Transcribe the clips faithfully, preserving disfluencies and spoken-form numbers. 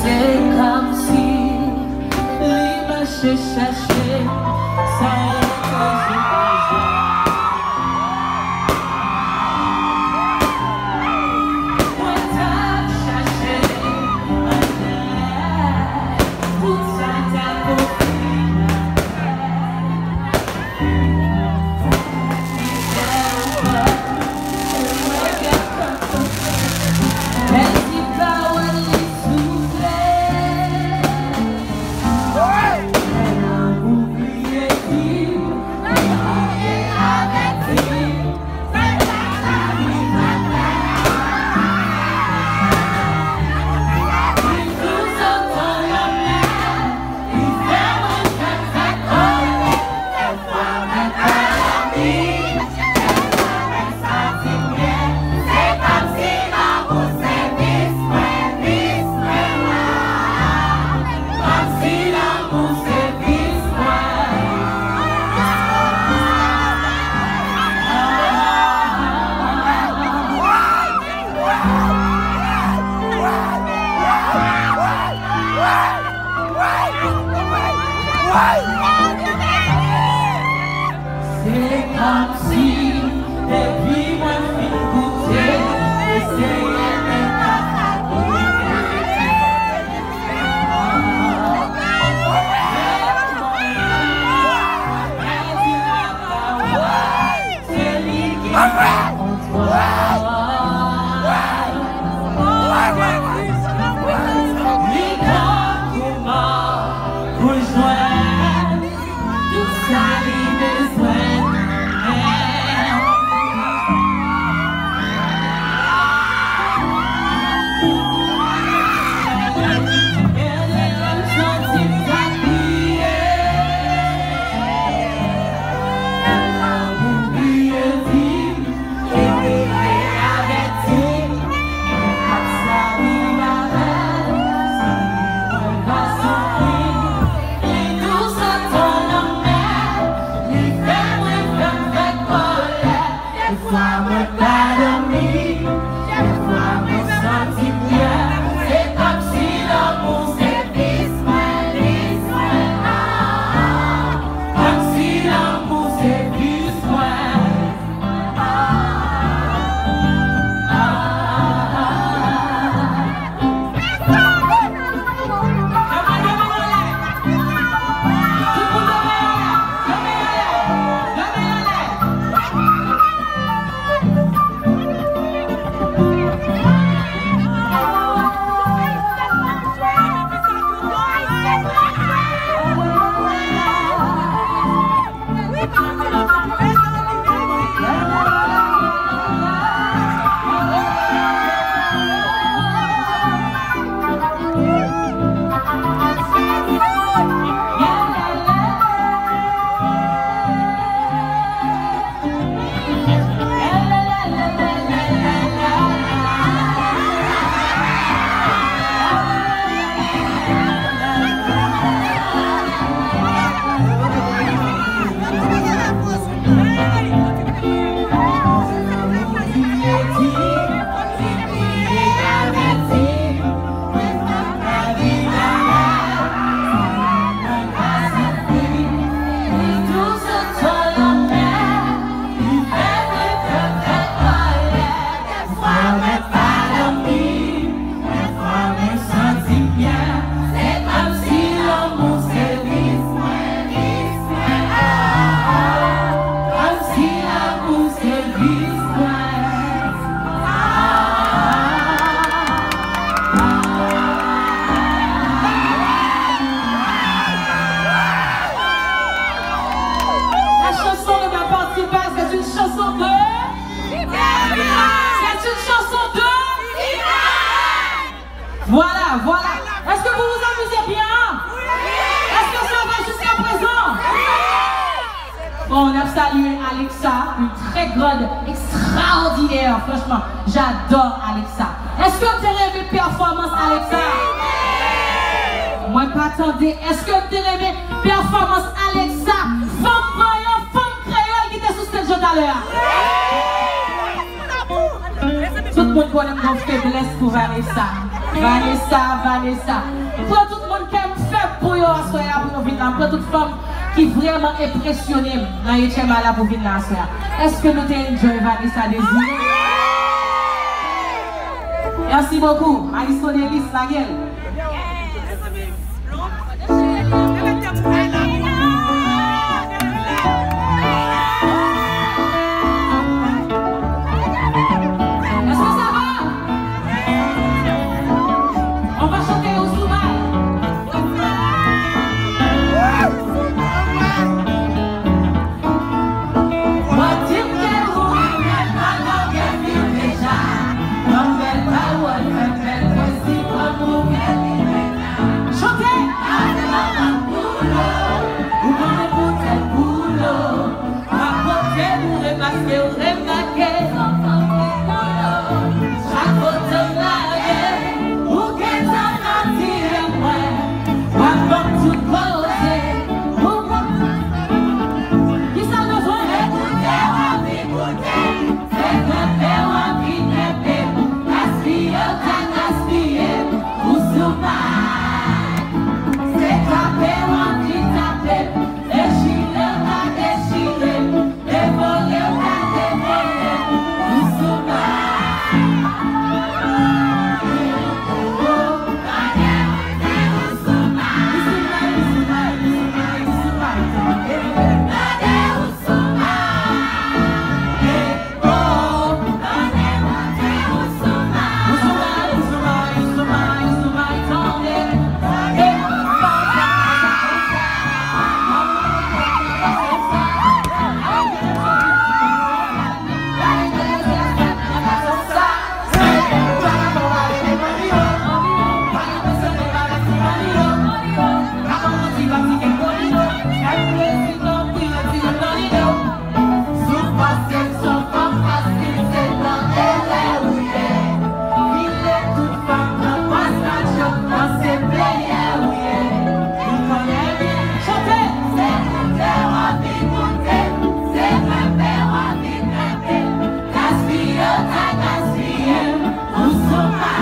Se kòmsi li mache chache sa yo te jwenn deja. Mwen t ap chache anlè tout sa ta konfime. Se kòmsi depi mwen fin goute, eseye men pa sa goute. Se li ki kontwòl. Li konn kouman pou l jwenn tout sa li bezwen. Gen lè m santi m ta kriye. Ou bliye di m, ou bliye avèti m. Ak sa li pa fè, si mwen pa soufri, li dous antan lanmè, li fè mwen fè m fè kòlè. Defwa mwen pa dòmi, defwa mwen santi m byè. Se kòmsi lanmou se vis mwen, vis mwen, ah, ah. Kòmsi lanmou se vis mwen, ah, ah, ah, ah. La chanson de ma partie basse, c'est une chanson de... C'est une chanson de... Voilà, voilà. Est-ce que vous vous amusez bien? Est-ce que ça va jusqu'à présent? Bon, n ap salye Alexa, une très grande, extraordinaire. Franchement, j'adore Alexa. Èske w te renmen pèfòmans Alexa? Mwen pa tande. Èske w te renmen pèfòmans Alexa? Fanm vanyan, fanm kreyòl ki te sou stage yo talè a. Moun konnen m gon feblès pou Vanessa. Vanessa, Vanessa. M pran tout moun ke m fèb pou yo aswè a pou yo vin la. M pran tout fanm ki vrèman enpresyone m nan H M A la pou vin la aswè a. Èske nou te enjoy Vanessa Désiré? Merci beaucoup. Aristodelis, lage l. Est-ce que ça va? On va chanter Oussouma. Mwen di m ke ou renmen m, pa nan gen fi deja. Ban m bèl pawòl, fè m bèl pwezi, pran pou bèl li menaj. Chante! Gade yon lòt boulò, ou konnen poutèt boulò. M ap pote boure paske ou remake. Chak kote m lage, ou gentan atire mwen. W ap ban m tout koze. Ou konn kisa l bezwen? Se koute w anvi koute, se kenbe w anvi kenbe. Gaspiye w ta gaspiye, ou sou may. Se tape w anvi tape, dechire w ta dechire. Devore w ta devore, ou sou may. Gade ou sou may, ou sou may, ou sou may, ou sou may, tande. Gade ou sou may. Oh, gade ou sou may, ou sou may, ou sou may, ou sou may, tande. Gade ou sou may. Chante! Se koute w anvi koute, se kenbe w anvi kenbe. Gaspiye w ta gaspiye, ou sou may.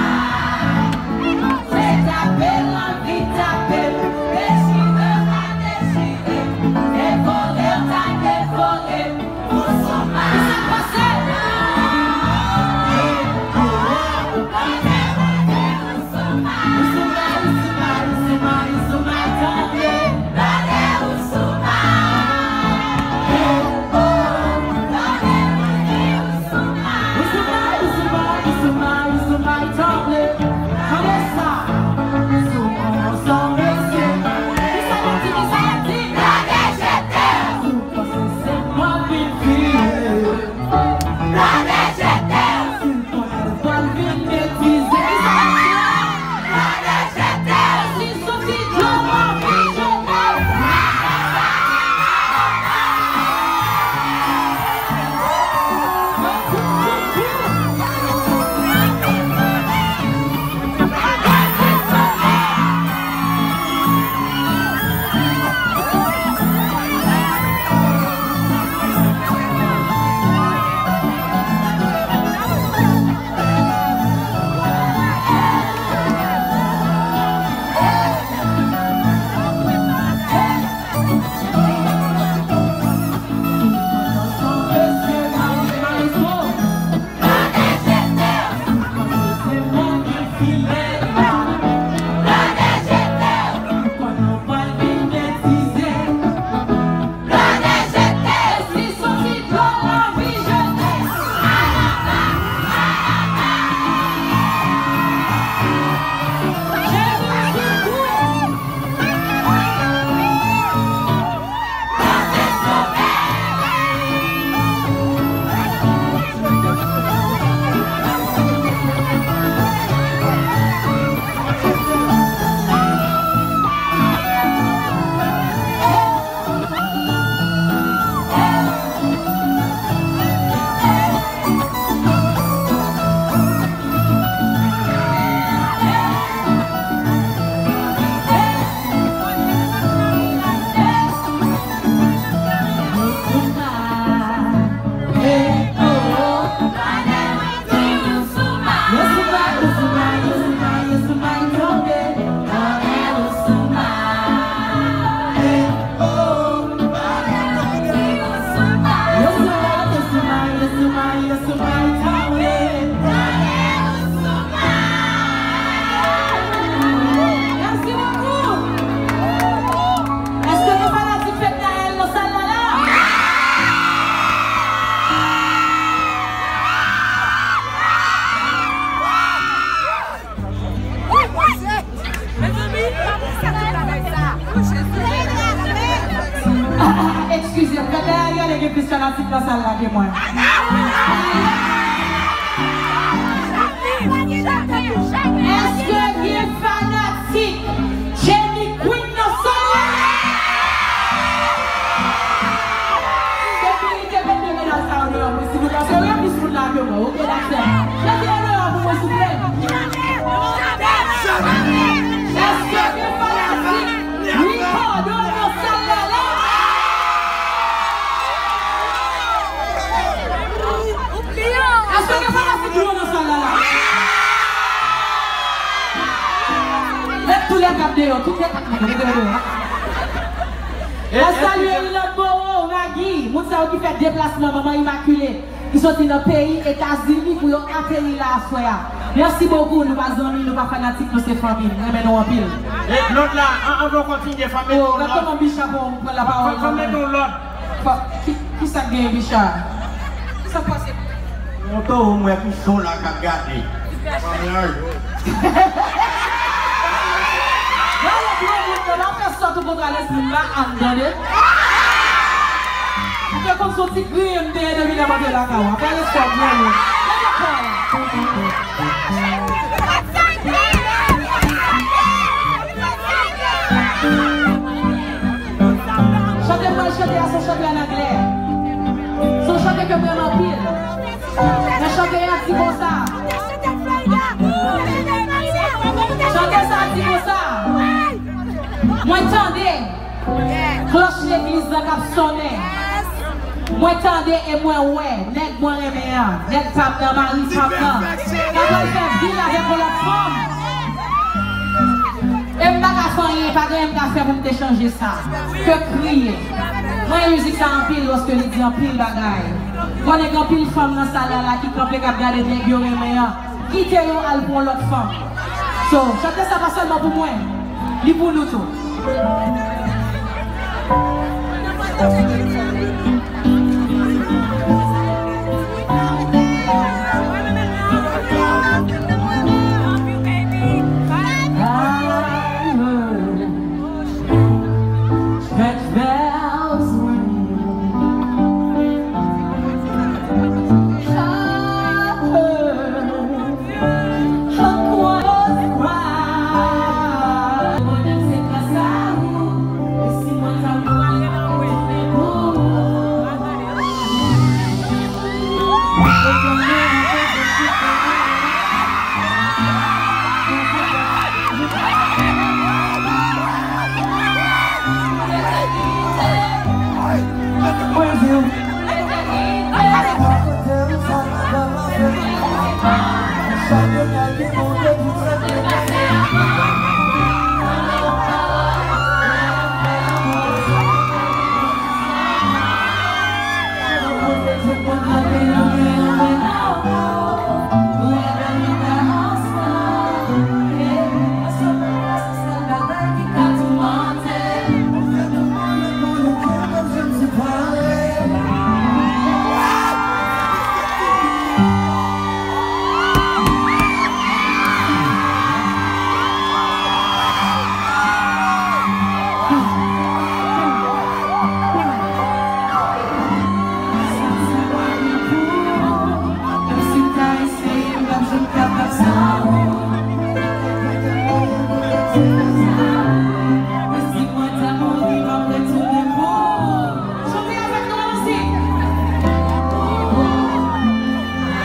Se tape w anvi tape, dechire w ta dechire, devore w ta devore, ou sou may. Kisa k pase? Gen plis fanatik nan sal la ke mwen. Èske gen fanatik Jenny Queen nan sal la? Sekirite, mete medam sa yo deyò pou mwen, silvouplè, paske yo gen plis moun la ke mwen. Oke, dakò. Mete yo deyò pou mwen, souple. Èske gen fanatik Ricardo nan sal la la? Èske gen fanatik Rio nan sal la la? Met tou lè k ap deyò, tout lè k ap deyò, deyò, deyò. Mwen salye Ilan Moro, Ragi, moun sa yo ki fè deplasman, Manman Imakile, ki soti nan peyi Etazini pou yo ateri la aswè a. Mèsi bokou, nou pa zanmi, nou pa fanatik, nou se fanmi. M renmen nou anpil. E lòt la, an, anvan w kontinye, fò m mete yon lòt. Gad kòman Bicha pran, pran lapawòl. Fò, fò m mete yon lòt. Fò, ki, ki sa k genyen, Bicha? Ki sa k pase? Yon towo m wè ki son la k ap gade. Manman yo. Gade granmoun nan, pa fè sòt ou kontra lespri m la, ann tande. Ou te konn se yon ti griyen m te ye depi lè m antre lakay ou. Fè respè w, griyen. Leve kò a. Chante m pral chante a se yon chante ann anglè. Se yon chante ke m renmen anpil. Men chante a di konsa. Chante sa di konsa. Mwen tande klòch legliz la k ap sonnen. Mwen tande e mwen wè nèg mwen renmen an, nèg pa m nan, mari pa m nan, k ap al fè vil avèk yon lòt fanm. E m pa ka fè anyen, pa gen anyen m ka fè pou m te chanje sa. Ke kriye. Mwen renmen mizik sa anpil, paske li di anpil bagay. Konnen gen anpil fanm nan sal la la ki kanpe, k ap gade nèg yo renmen an. Kite yo al pou yon lòt fanm. So, chante sa pa sèlman pou mwen. Li pou nou tou. Church bells ring. Chapel across the square. Bonè se gras a ou. E si mwen ta mouri, mwen ap retounen pou ou. Chante avèk nou, alansi.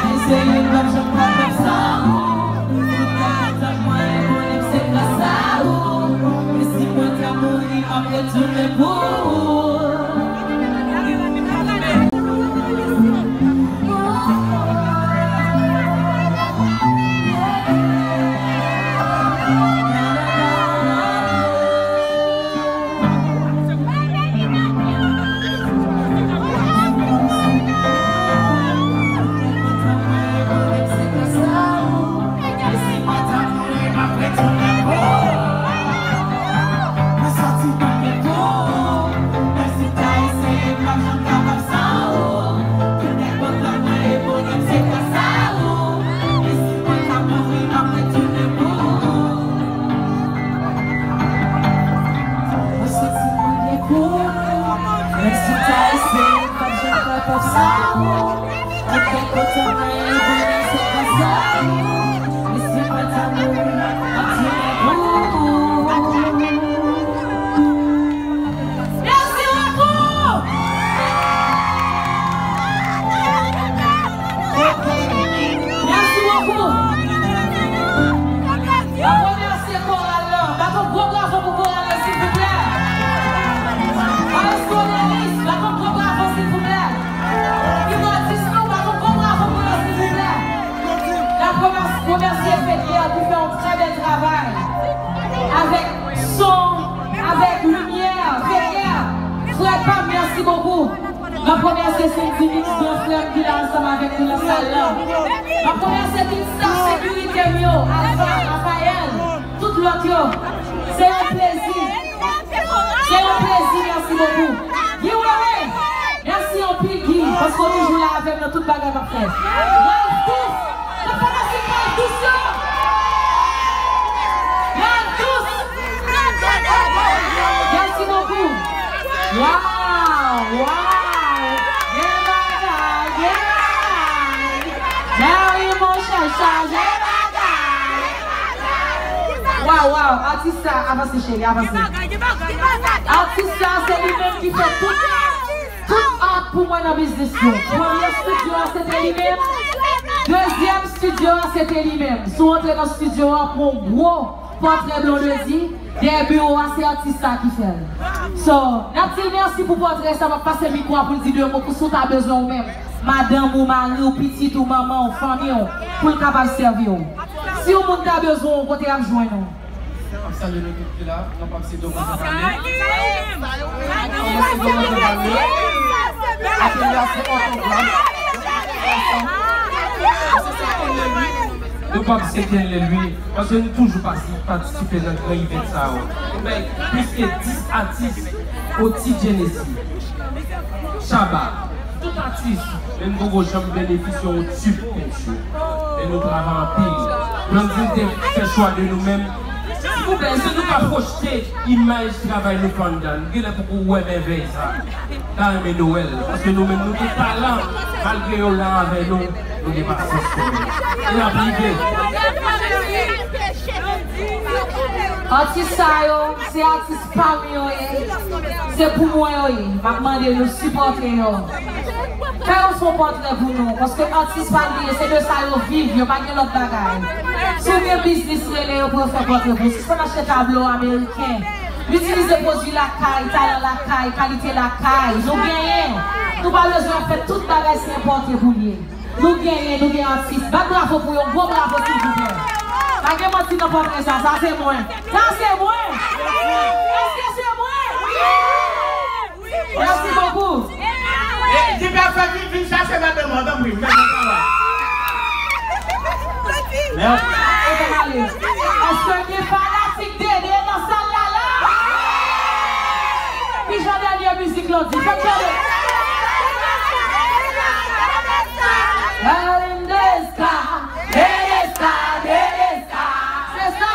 Ay, Seyè, m p ap janm ka fè sa. Ou fè m kontan mwen, bonè m se gras a ou. E si mwen ta mouri, m ap retounen pou ou. M ap remèsye tout staf sekirite m yo, Alpha, Raphaël, tout lòt yo. Se yon plezi. Se yon plezi, mèsi bokou. Guy Wewe, mèsi anpil, Guy, paske w toujou la avè m nan tout bagay m ap fè. Ralph Tous, fè fantastik Ralph Tous yo. Ralph Tous. Mèsi bokou. Waw, waw. Gen bagay, gen bagay. Larry, monchè, chaje bagay. Waw, waw, atis sa, avanse, cheri, avanse. Atis sa, se li menm ki fè tout, tout art pou mwen nan biznis yo. Premye estidyo a, se te li menm. Dezyèm estidyo a, se te li menm. Si w antre nan estidyo a, pou yon gwo pòtrè Blondedy, dèyè biwo a, se atis sa ki fè l. So, n ap di l mèsi pou pòtrè sa, m ap pase mikwo a pou l di de mo pou si w ta bezwen ou menm, madanm ou, mari w, pitit ou, manman w, fanmi w, pou l kapab sèvi w. Si yon moun ta bezwen w, kote y ap jwenn ou? M ap salye nou tout ki la, nan Pap Sito Mwen Te Pale. Nan Pap Sito Mwen Te Pale. Atelier a se Autogram. Nou p ap etèn lè lwi, paske nou toujou pati-, patisipe nan gran event sa yo. Nou bay plis ke dis atis o T J N S C, Shabba, tout atis, men nou poko janm benefisye yon tip penti. Men nou travay anpil. Blondedy te fè chwa de nou menm. Silvouplè, èske nou ka pwojte imaj travay nou pandan? Nou genlè poko wè mèvèy sa. Ta renmen Nowèl, paske nou menm nou gen talan, malgre yo la avè nou, nou gen pasyans kanmenm. E n ap rive. Atis sa yo, se atis pa m yo ye, se pou mwen yo ye. M ap mande nou sipòte yo. Fè yo fè yon pòtrè pou nou, paske atis pa bliye, se de sa yo viv, yo pa gen lòt bagay. Si w gen biznis, rele yo pou yo fè pòtrè pou ou. Sispann achte tablo ameriken. Itilize pwodui lakay, talan lakay, kalite lakay. Nou genyen. Nou pa bezwen ap fè tout bagay se enpòte pou l ye. Nou genyen, nou gen atis. Bat bravo pou yo, gwo bravo silvouplè. Pa gen manti nan pòtrè sa, sa se mwen. Sa se mwen. Èske se mwen? Mèsi bokou. E, di bèl fè vin, vin chache madanm mwen, tanpri, m bezwen travay. Mèsi. Èske gen fanatik Dede nan sal la la? Kijan dènye mizik lan di? Fè m tande. Girl in the sky, Dede sky, Dede sky. Se sa.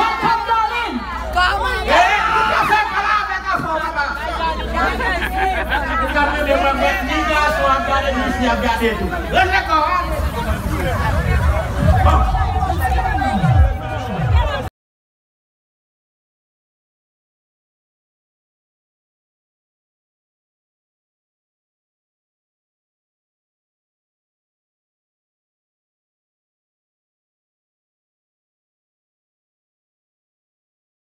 Welcome, darling. Kòman? E, nou ka fè pale avèk afè w, papa. Ou ka mande mwen, men ni gason ap gade, ni fi ap gade tou. Ranje kò w, a. Bon.